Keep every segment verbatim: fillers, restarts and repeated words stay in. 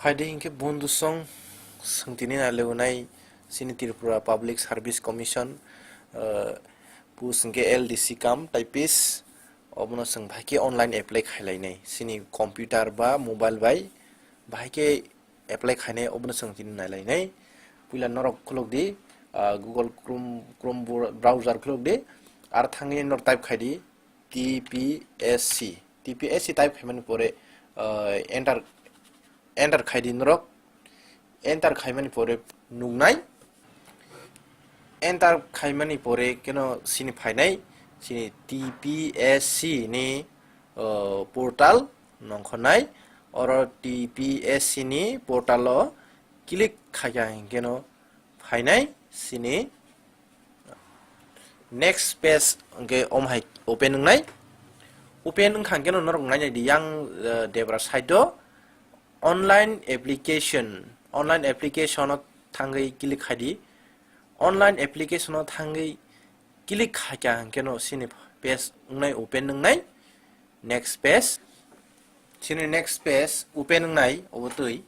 Phaidi hinkhe bondhu song swng tini nai leunai chini Tripura Public Service Commission, ah, post hinkhe L D C cum typist, obono chwng bahai khe online apply khailainai. Chini computer ba mobile bai bahai khe apply khainai, obono chwng tini nailainai. Puila norok khulok di, ah, Google Chrome, Chrome bro-, browser khulok di, ar thangwi norok type khai di, T P S C. T P S C type khaimani pore, ah, enter, enter khai di norok. Enter khaimani pore nuknai. Enter khaimani pore keno chini phainai, chini T P S C ni, ah, portal nongkhornai. Oro T P S C ni portal o click khaikha hinkeno phainai chini next page hinkhe omo hai open wngnai. Open wngkha hinkhe no norok nainai di yang, eh, debra side o online application, online application o thangwi click khai di. Online application o thangwi click khaikha hinkhe no chini page wngnai, open wngnai. Next page. Chini next page open wngnai obo twi.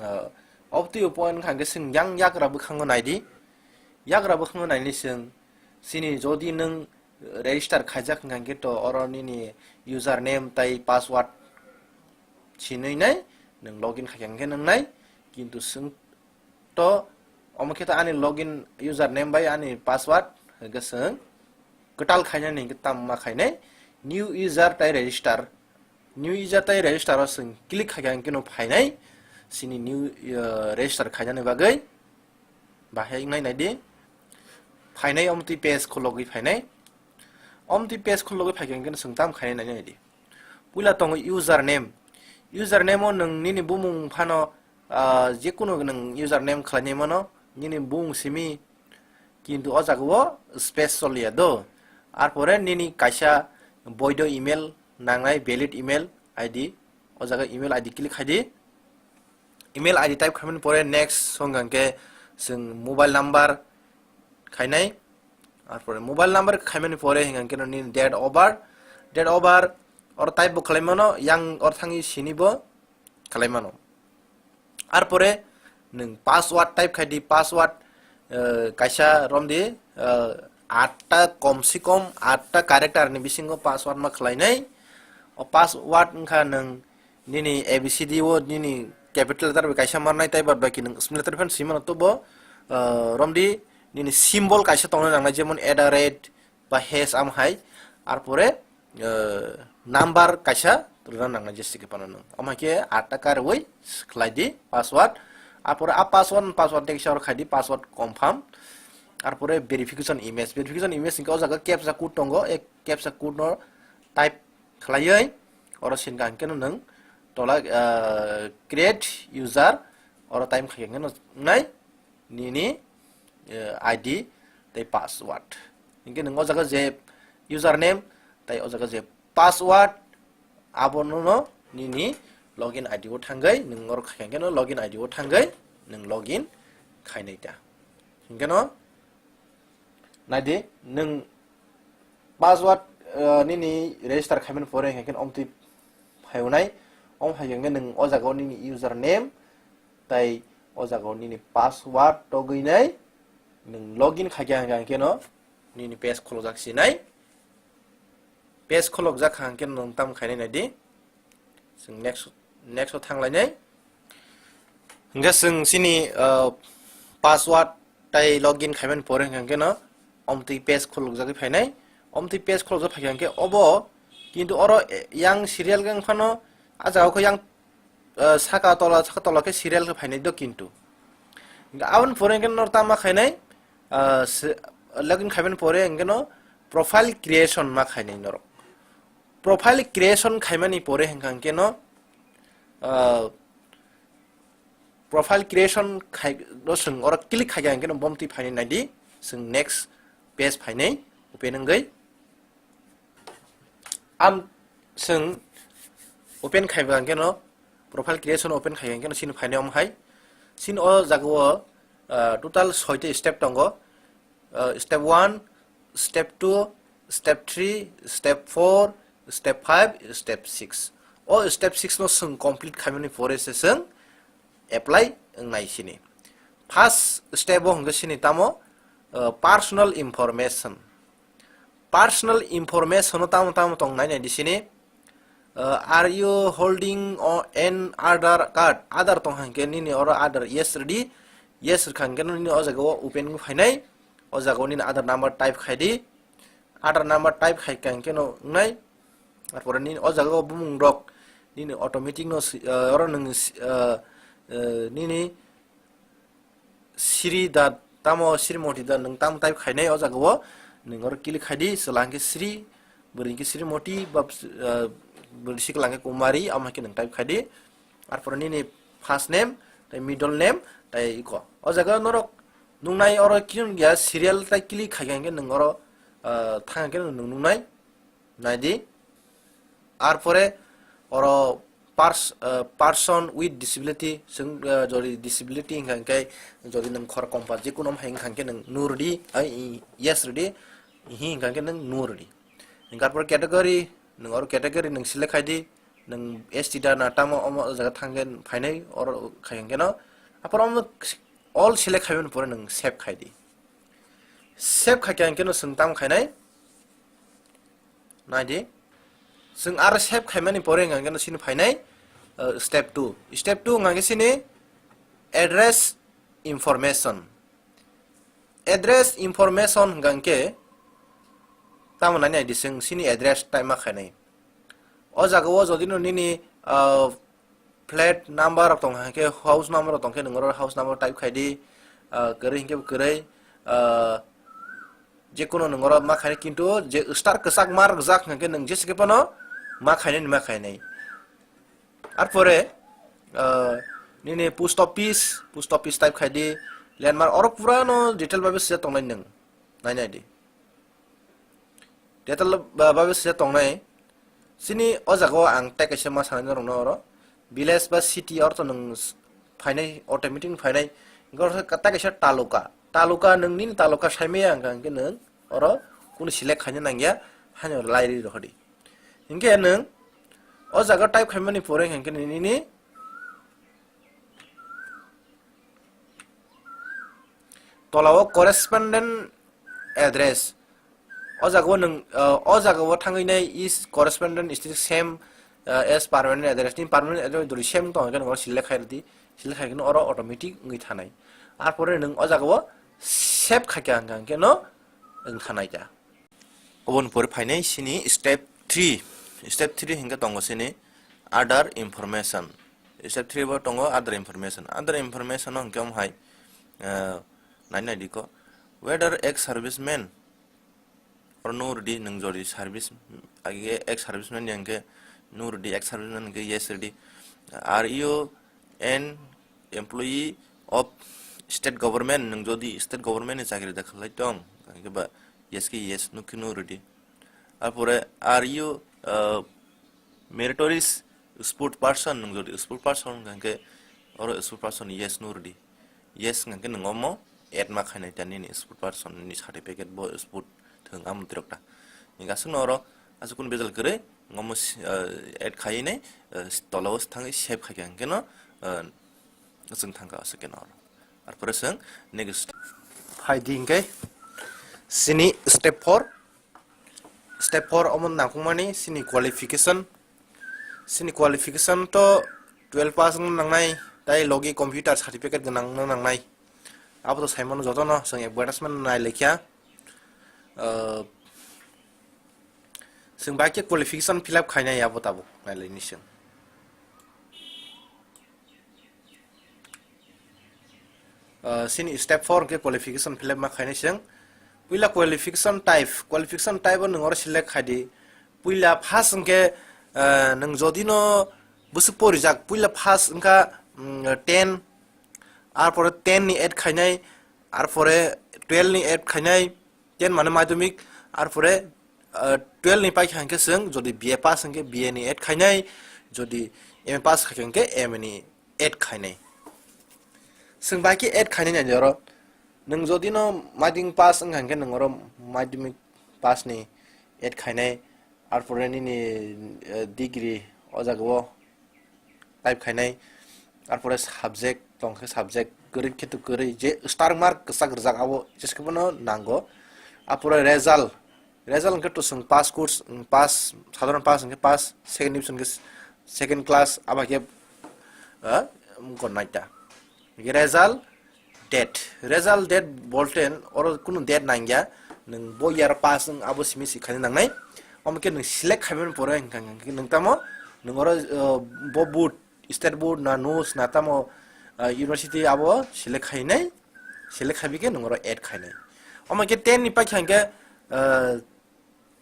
Ah, obo twi open wngkha hinkhe chwng yang yagra bwkhango naidi. Yagra bwkhango naini chwng chini jodi nwng register khaijak wngkha hinkhe to oro nini username tai password sinwi nai nwng login khaikha hinkhe nwngnai. Kintu chwng to omo khe to ani login username bai ani password hinkhe chwng kwtal khainani hinkhe tamo ma khainai new user tai register. New user tai register o chwng click khaikha hinkhe no phainai chini new, uh, register khainani bagwi. Bahai wngnai naidi. Phainai omo twi page khulogwi phainai. Omo twi page khulogwi phaikha hinkhe no chwng tamo khainai naidi. Puila tongo username. Username o nwng nini bumung phano, ah, jekunu nwng username khlainai mano, nini bumung simi, kintu o jaga o space choliya do. Arpore nini kaisa boido email nangnai, valid email I D, o jaga email I D click khai di. Email I D type khaimani pore next song hwnkhe chwng mobile number khainai. Arpore mobile number khaimani pore hwnkhe nini date of birth, date of birth oro type bo khlai mano, yang oro thangwi sini bo khlai mano. Arpore nwng password type khai di, password, eh, kaisa rom di, eh, atta, kom si kom atta character ni bisingo password ma khlainai. O password wngkha nwng nini A B C D o nini capital letter bai kaisa mannai, tai bad baki nwng small letter phan swi mano, tobo, ah, romdi nini symbol kaisa tongna nangnai, jemon at the rate ba hash, am hai, arpore, ah, number kaisa rwna nangnai, jesi ke pano nwng. Omo hai khe atta karwi khlai di password, arpore a password, password tei kisa oro khai di password confirm, arpore verification image, verification image hwnkhe o jaga captcha code tongo, e captcha code no type khlaiwi oro sin ka hwnkhe no nwng tola, ah, create user oro time khai hwnkhe no wngnai nini, eh, I D tei password. Hwnkhe nwng o jaga je username tei o jaga je password, abono no nini login I D o thangwi nwng oro khai hwnkhe no login I D o thangwi nwng login khainai ta. Hwnkhe no naidi, nwng password, eh, nini register khaimani pore hwnkhe omtwi phaiyunai. Om hai hwnkhe nwng o jaga o nini username tai o jaga o nini password togwi nai nwng login khaikha hwnkhe no nini page khulokjak sinai. Page khulokjak kha hwnkhe nwng tam khainai naidi. Chwng next, next o thanglainai. Hwnkhe chwng chini, uh, password tai login khaimani pore hwnkhe no omtwi page khulukjagwi phainai. Omtwi page khulukjak phaikha hwnkhe obo, kintu oro, eh, yang serial gang phano, a jaga khe yang, uh, saka tola, saka tola khe serial khe phainai do kintu. Hwnkhe aboni pore hwnkhe nor tama khainai, uh, se-, login khaimani pore hwnkhe no profile creation ma khainai norok. Profile creation khaimani pore hwnkha hwnkhe no, ah, profile creation khai, no chwng oro click khaikha hwnkhe no bomtwi phainai naidi, chwng next page phainai open wngwi. Am chwng open khaikha hwnkhe no profile creation open khaikha hwnkhe no chini phainai omo hai. Chini o jaga o, ah, total soita step tongo. Uh, step one, step two, step three, step four, step five, step six. O step six no chwng complete khaimani pore se chwng apply wngnai sini. First step o hwnkhe sini tamo, uh, personal information. Personal information no tamo tamo tong nai nai di sini. Uh, are you holding o-, an Aadhaar card? Aadhaar tong hwnkhe nini oro Aadhaar yes rwdi. Yes rwkha hwnkhe nini o jaga o open wng phainai. O jaga o nini Aadhaar number type khai di. Aadhaar number type khai kha hwnkhe no wngnai. Arpore nini o jaga o bumung rok nini automatic no si-, uh, oro nwng si-, uh, uh, nini Sri da tamo Srimoti da nwng tamo type khainai o jaga o, nwng oro click khai di, chwla hwnkhe Sri, bwrwi hwnkhe Srimoti, ba, ah, bwrwi sikla hwnkhe Kumari, amo hai khe nwng type khai di. Arpore nini first name, tei middle name, tei iko. O jaga norok nungnai oro kiyung ya serial tei click khai hwnkhe nwng oro, ah, thang hwnkhe nwng nungnai. Naidi. Arpore oro pers-, eh, person with disability, chwng, eh, jodi disability hwnkha hwnkhe, jodi nwng khoroksa kompa jekunu hai hwnkha hwnkhe nwng no rwdi, ai, i, yes rwdi, hi hwnkha hwnkhe nwng no rwdi. Hwnkhe arpore category, nwng oro category nwng select khai di, nwng S T da na tamo omo o jaga thangkhe phainai oro khai hwnkhe no. Arpore omo all select khaimani pore nwng save khai di. Save khaikha hwnkhe no chwng tamo khainai. Naidi. Chwng aro save khaimani pore hwnkha hwnkhe no sini phainai, uh, step two. Step two hwnkha hwnkhe sini address information. Address information hwnkha hwnkhe tamo nai naidi chwng sini address type ma khainai. O jaga o jodi no nini, uh, flat number rok tong hwnkhe, house number rok tong khe nwng oro house number type khai di, ah, kwrwi hwnkhe bo kwrwi, ah, jekunu nwng oro ma khainai, kintu je star kwchak ma rwjak hwnkhe nwng jese khe phano ma khainai ni ma khainai. Arpore, ah, nini post office, post office type khai di, landmark oro pura no detail bai swijak tongnai nwng, nai nai di. Detail ba-, babe se tongnai. Sini o jaga o ang tei kaisa ma sanai norok no oro. Village ba city ortho nwng s-, phainai, automatic phainai. Hwnkhe oro tei kaisa taluka. Taluka nwng nini taluka saimaya hwnkha hwnkhe nwng oro kunu select khaina nangya, haino lairi rohordi. Hwnkhe nwng o jaga type khaimani pore hwnkhe nini tola o correspondent address. O jaga o nwng, uh, o jaga o thangwi nai is correspondent is the same, uh, as permanent address. Nini permanent address dori same tong hwnkhe nwng oro select khai rwdi. Select khai khe oro automatic wngwi thanai. Arpore nwng o jaga o save khaikha hwnkha hwnkhe no wng thanai kha. Oboni pore phainai sini step three. Step three hwnkhe tongo sini other information. Step three bo tongo other information. Other information o hwnkhe omo hai, uh, nai nai di ko. Whether ex serviceman or no rwdi nwng jodi service, age ex serviceman ni hwnkhe no rwdi, ex serviceman hwnkhe yes rwdi. Are you an employee of state government? Nwng jodi state government ni chakri da khlai tong, hwnkhe ba yes khe yes, no khe no rwdi. Arpore, are you, uh, meritorious sport person? Nwng jodi sport person hwnkhe oro sport person yes no rwdi. Yes hwnkhe nwng omo add ma khainai ta nini sport person ni certificate bo sport thwng amtwrwk ta. Ni aswkno oro aswk kun bejal kwrwi omo si-, uh, add khaiwi nai, uh, tola o thangwi save khaikha hwnkhe no, uh, chwng thangkha aswk khe no oro. Arpore chwng next. Phaidi hwnkhe sini step four. Step four omo nangkukmani sini qualification. Sini qualification to twelve pass wngna nangnai, tai logi computer certificate gwnang wngna nangnai. Abo to saimano jotono chwng advertisement nai laikha. Uh, chwng bai khe qualification fill up khainai abo tabuk nai laini chwng. Uh, sini step four hwnkhe qualification fill up ma khainai chwng. Puila qualification type, qualification type o nwng oro select khai di. Puila first hwnkhe, uh, nwng jodi no bwswk porijak, puila first wngkha, mm, ten, arpore ten ni add khainai, arpore twelve ni add khainai, ten mane madhyamik, arpore, ah, twelve ni paikha hwnkhe chwng jodi B A pass hwnkhe B A ni add khainai, jodi M A pass khaikha hwnkhe M A ni add khainai. Chwng bai khe add khainai nai oro. Nwng jodi no madhyamik pass wngkha hwnkhe nwng oro madhyamik pass ni add khainai, arpore nini, eh, degree o jaga o type khainai, Arpore subject tong khe subject kwrwi khe to kwrwi, je star mark kwchak rijak abo jesa khe bono nango. Arpore result, result hwnkhe to chwng pass course, pass, sadharon pass hwnkhe pass, second division hwnkhe second class, abo hai khe, ah, wngkha naita. Result date, result date bolte oro kunu date nangya, nwng bo year pass wng abo simi si khaina nangnai. Omo khe nwng select khaimani pore hwnkha hwnkhe nwng tamo, nwng oro, ah, bo board, state board na NUST na tamo, ah, university abo select khainai, select khaibi khe nwng oro add khainai. Omo khe ten ni paikha hwnkhe, ah,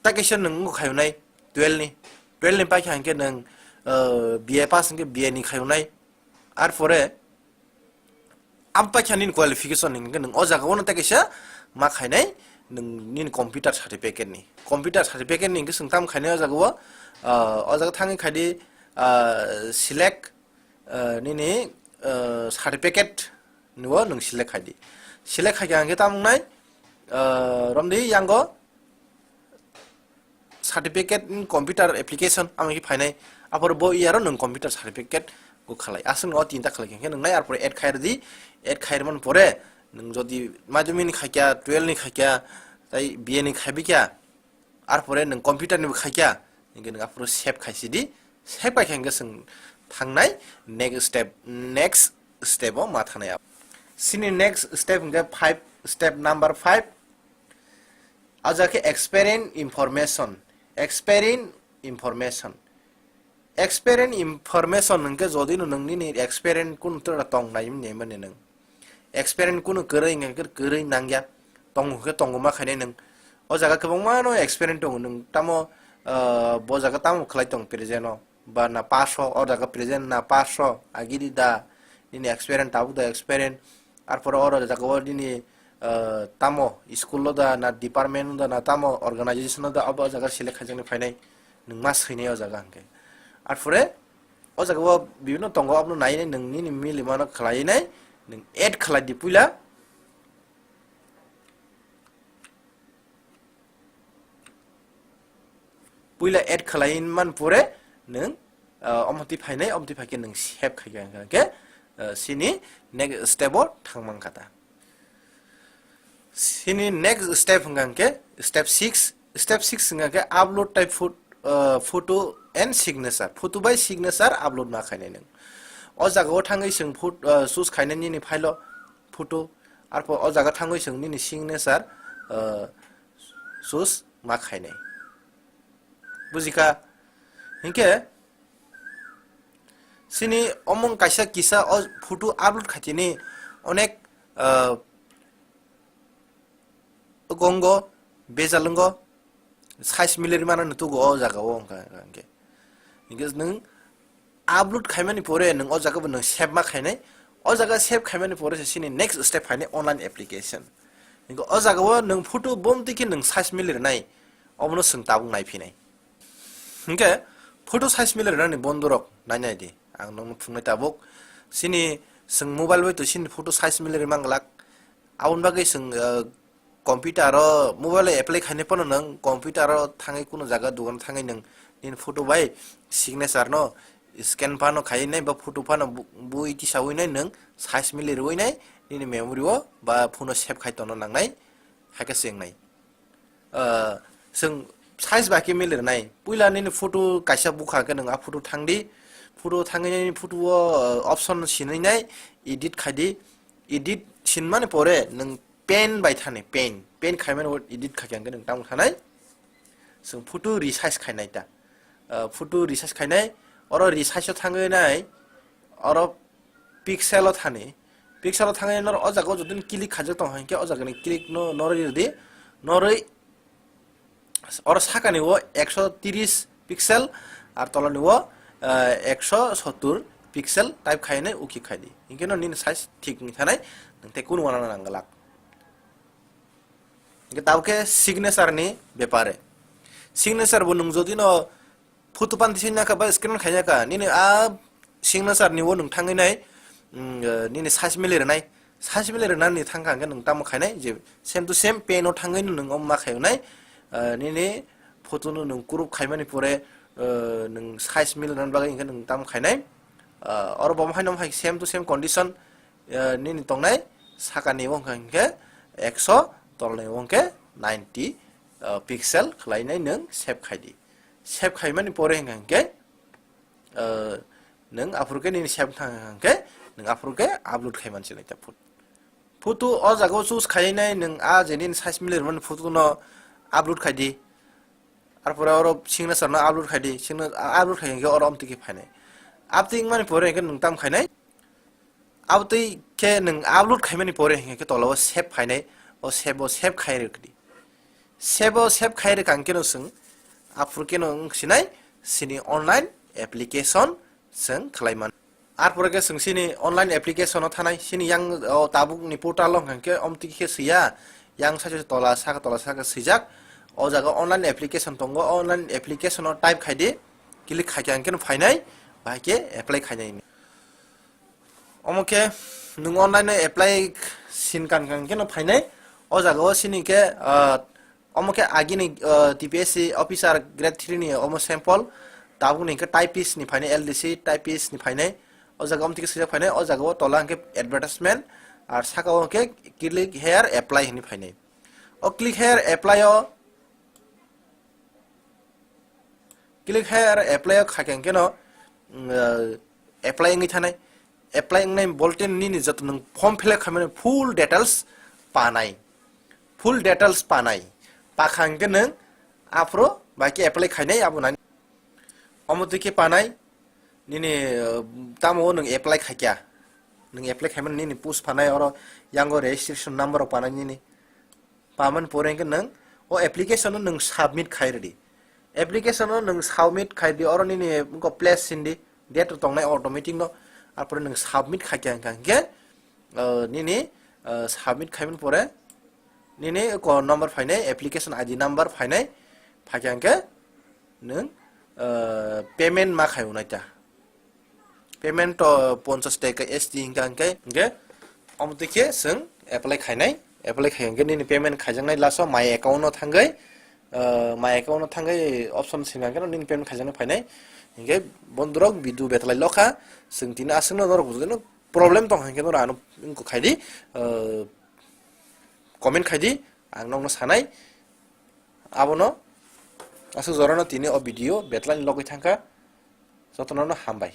ta kaisa nwng wngkha khainai twelve ni, twelve ni paikha hwnkhe nwng, ah, B A pass hwnkhe B A ni khainai. Arpore, Am paikha nini qualification ni hwnkhe nwng o jaga o no tei kaisa ma khainai nwng nini computer certificate ni. Computer certificate ni hwnkhe chwng tamo khainai o jaga o, ah, o jaga thangwi khaidi, ah, select, ah, nini, ah, certificate ni o nwng select khaidi. Select khaikha hwnkhe tamo wngnai, ah, romdi yango certificate in computer application, amo khe phainai, apor bo iyaro nwng computer certificate go khalai. Aswk no tinta khalai khe nwng nai, arpore add khair di, add khair man pore nwng jodi madhyamik ni khaikya, twelve ni khaikya, tai B A ni khaibi kya, arpore nwng computer ni bo khaikya, hwnkhe nwng apor save khaisi di, save khai khe hwnkhe chwng thangnai next step, next step o ma thangnai. Sini next step hwnkhe five, step number five, O jaga khe experience information, experience information. Experience information hwnkhe jodi no nwng nini experience kunu tora tong nai mani mani nwng. Experience kunu kwrwi hwnkhe kwrwi nangya. Tongo hwnkhe tongo ma khainai nwng. O jaga kwbangma no experience tongo nwng tamo, ah, bo jaga tamo khlai tong present o. Ba na pass o, o jaga present na pass o, agidi da, nini experience, tabuk da experience, arpore oro jaga o nini, ah, tamo school o da, na department o da, na tamo organization o da, abo jaga select khaijaknai phainai, nwng ma swinai o jaga hwnkhe. Arpore o jaga o bibhinno tongo, abono nainai nwng nini milimano khlainai, nwng add khlai di puila. Puila add khlai man pore nwng, ah, omoti phainai, omoti phaikhe nwng save khai kha khe, ah, sini next step o thang man kha ta. Sini next step hwnkha khe step six, step six hwnkha khe upload type phot-, ah, photo and signature, photo bai signature upload ma khainai nwng. O jaga o thangwi chwng phot-, ah, choose khainai nini file o photo, arpor o jaga thangwi chwng nini signature, ah, choose ma khainai. Bujikha? Hinkhe, sini omung kaisa kisa o photo upload khaitini onek, ah, gongo, bejalwngo, size milerwi mano nutugo o jaga o hwnkha, hwnkha hinkhe. Hinkhe nwng upload khaimani pore nwng o jaga bo nwng save ma khainai. O jaga save khaimani pore se sini next step phainai online application. Hinkhe o jaga o nwng photo bomtwi khe nwng size milerwi nai, obono chwng tabuk naiphinai. Hinkhe photo size milerwi nani bondorok nainai di. Ang nwngno phungnai tabuk. Sini chwng mobile bai to sini photo size milerwi manglak. Aboni bagwi chwng, ah, computer o mobile o apply khainai phano nwng computer o thangwi kuno jaga dogan thangwi nwng nini photo bai signature no scan phano khaiwi nai ba photo phano bu-, bui tisawi nai nwng size mili rwui nai nini memory o ba phone o save khai tongna nangnai, hai khe se wngnai. Ah, chwng size bai khe mili rwnai. Puila nini photo kaisa bukha khe nwng a photo thangdi, photo thangwi nini photo o, ah, option sinwi nai, edit khaidi, edit sinmani pore nwng pen bai thani, pen, pen khaimani o edit khaikhe hwnkhe nwng tamo thanai? Chwng photo resize khainai ta. Ah, photo resize khainai, oro resize o thangwi nai, oro pixel o thani. Pixel o thangwi noro o jaga o jotoni click khaijak tong hinkhe o jagani click no norwi rwdi, norwi oro sakani o ekso tris pixel, ar tolani o, ah, ekso sottur pixel type khainai, okay khaidi. Hinkhe no nini size thik wngwi thanai, nwng tei kunu uanana nangwlak. Hinkhe tabuk khe signature ni bepare. Signature bo nwng jodi no photo pan tisai naka ba scan khainaka, nini a signature ni o nwng thangwi nai, mm, eh, nini size mili rwnai. Size mili rwnani thangkha hwnkhe nwng tamo khainai je same to same pen o thangwi nwng omo ma khainai, eh, nini photo no nwng crop khaimani pore, eh, nwng size mili rwna bagwi hwnkhe nwng tamo khainai. Ah, oro bo hai no hai same to same condition, ah, nini tongnai, sakani wngkha hinkhe ekso, tolni wngkhe ninety, ah, pixel khwlainai nwng save khaidi. Save khaimani pore hinkha hinkhe, ah, nwng aphuru khe nini save thang hinkha hinkhe nwng aphuru khe upload khaiman sinai ta phut. Photo o jaga o choose khainai nwng a je nini size mili rwmani photo no upload khaidi. Arpore oro signature no upload khaidi, signa-, upload khai hinkhe oro amtwi khe phainai. Amtwi wngmani pore hinkhe nwng tam khainai. Abtwi khe nwng upload khaimani pore hinkhe tola o save phainai, o save o save khai rwdi. Save o save khai rwkha hinkhe no chwng aphuru khe no wng sinai sini online application chwng khlai man. Arpore khe chwng sini online application o thanai, sini yang o tabuk ni portal o hwnkhe omtwi khe swiya, yang side o tola saka tola saka swijak, o jaga online application tongo, o online application o type khaidi, click khaikha hinkhe no phainai, bahai khe apply khainai. Omo khe nwng online o apply sin kan kan khe no phainai. O jaga o sini khe, ah, omo khe agini, ah, T P S C officer grade three ni omo sample. Tabuk ni khe typist ni phainai, L D C typist ni phainai. O jaga omo tike swijak phainai. O jaga o tola hwnkhe advertisement. Ar saka o hwnkhe click here apply hinwi phainai. O click here apply o Click here apply o khaikha hinkhe no, mm, eh, apply wngwi thanai. Apply wngnai bolte nini joto nwng form fill up khaimani full details panai. Full details panai. Pakha hinkhe nwng aphuru bai khe apply khainai abo nani. Omo twi khe panai nini, eh, tamo o nwng apply khaikha. Nwng apply khaimani nini post phanai oro yango registration number rok panai nini. Pamani pore hinkhe nwng o application no nwng submit khai rwdi. Application no nwng submit khai di, oro nini wngkha place sindi, date rok tongnai automatic no, arpore nwng submit khaikha hinkha hinkhe, uh, nini, uh, submit khaimani pore nini ko number phainai, application I D number phainai, phaikha hinkhe nwng, uh, payment ma khai unai ta. Payment to ponchash taka S D hinkha hinkhe, hinkhe omo twi khe chwng apply khainai, apply khai hinkhe nini payment khaijaknai last o my account no thangwi, uh, my account no thangwi option singkha hinkhe nini payment khaijaknai phainai. Hinkhe bondurok video betalai lokha, chwng tini aswkno norok bujukno problem tong hinkhe norok ano wngkha khaidi, uh, comment khaidi, ang nokno sanai. Abono aswk jorano tini o video betalani logwi thangkha, jotono hambai.